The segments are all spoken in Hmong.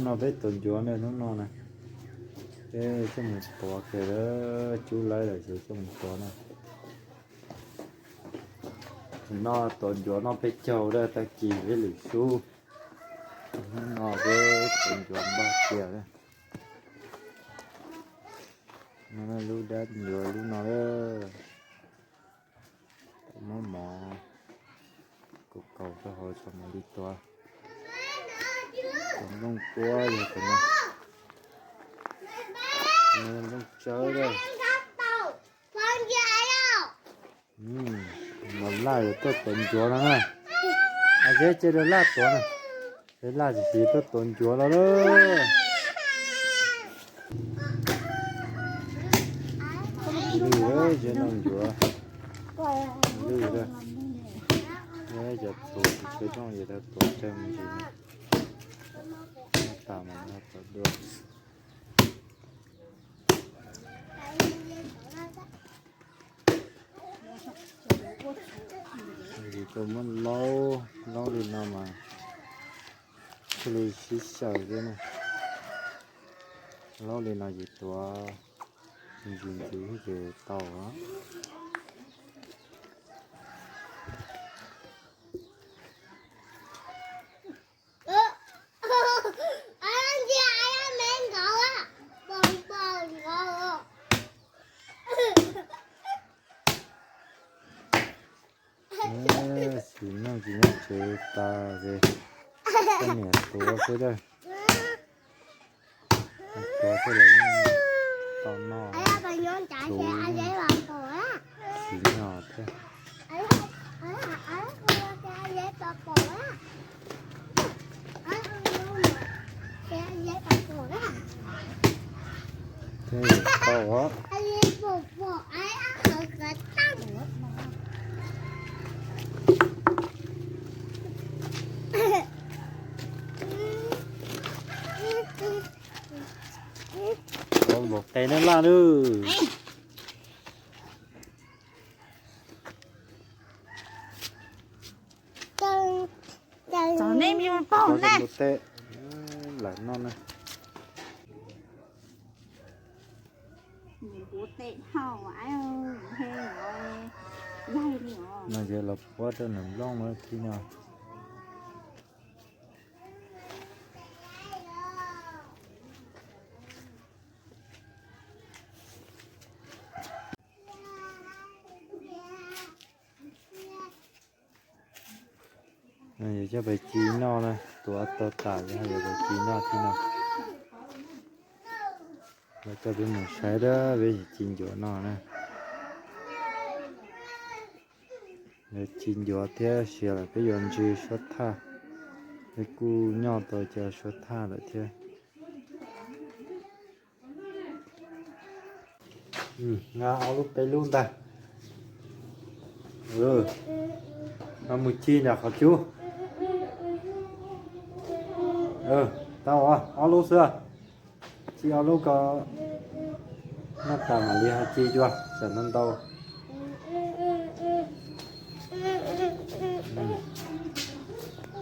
No peb tuav ncuav na, hnub no na, peb coj mus tuav kiag, cub lawv lawm ces coj mus tuav na. No tuav ncuav noj peb caug lawm, tag kis peb lwm xub. Hnub no peb tuav ncuav npaj tiag. No lub dab ncuav lub no lawm. Muab mov kaus kaus rau hauv tso mam li tuav. Tuav nplooj kuab yog tias no, nplooj tsawb lawm. Mos laj yuav tuaj tuav ncuav no na. Zeb cia li laj tuav na. Zeb laj tsis siv tuaj tuav ncuav no lawm. Lwj, zeb noj ncuav. Lwj, cov txhuv tsis tshua coj es tuav tsawg me ntsis na. Noj tas mas tuav dua. Vim tau muab laub laub li no mas thiaj li sib xyaw thiab na. Laub li no ces tuav ntsis ntxiv ces tau. Tsis noj tsis nyob tsev tas ces koj niam tuav xwb dawj. Tuav xwb los yeej tau noj. Tsis noj thiab. Thiab tau os. Npaum qe neb laj lawm. Txog neb me paug na. Lawm no na. No ces los puab rau nram nplooj no thiab no. Yog coj pais ci noj na, tuav tau tas yog yuav pais ci noj thiab no. Los coj peb mus saib dab peb ci ncuav noj na. Ci ncuav thiab sia lawm peb yuav ntsw suab thaj. Peb kuj nyoj tau cov suab thaj lawm thiab. Nqa ob lub peb lub ntag. No mus ci nram qhov cub. Tau os, ob lub xwb. Ci ob lub ko noj tas mam li ho ci dua, tsam no ntau.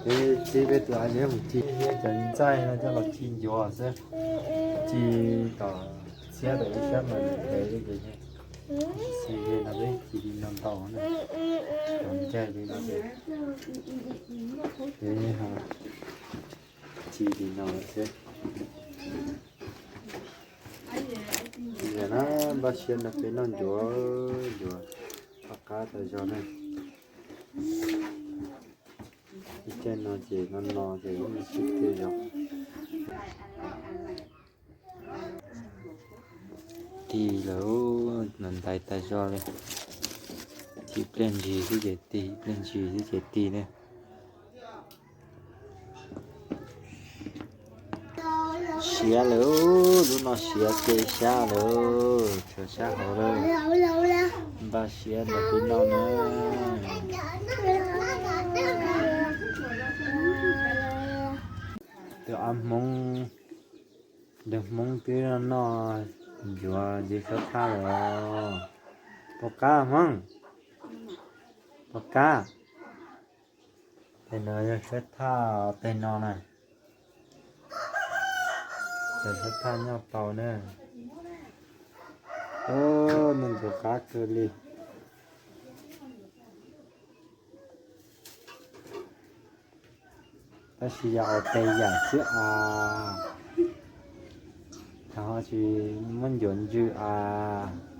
Peb txib peb tus a yeb mus ci thiab cov ntxaij no coj los ci ncuav xwb. Ci kom txhiab tau ib sab mas ntev li ces, xi no peb ci li no ntau na, cov ntxaij li no ces peb ci li no xwb. Yam na, npaj siab nrog peb noj ncuav, ncuav paj qab tas zog na. Ib caij no ces no no ces sib twv zog. Tig lawm, nws ntais tas zog li. Ci pliag ntsis xwb ces tig, pliag ntsis xwb ces tig ne. Siav lawm, lub no siav ces sab lawm, tshuav sab hauv lawm. Npaj siab nrog peb noj na. Tus av Hmoob, tus Hmoob twb noj ncuav ntxiv suab thaj lawm os. Puas qab Hmoob? Puas qab? Tej no yog suab thaj tej no na. Tawm hluav thaj nyob tau na. Neeg ntxuav qab kawg li. Tab sis yog ua tes yam xwb as. Thaum ho tsis muab ncuav ntsws as.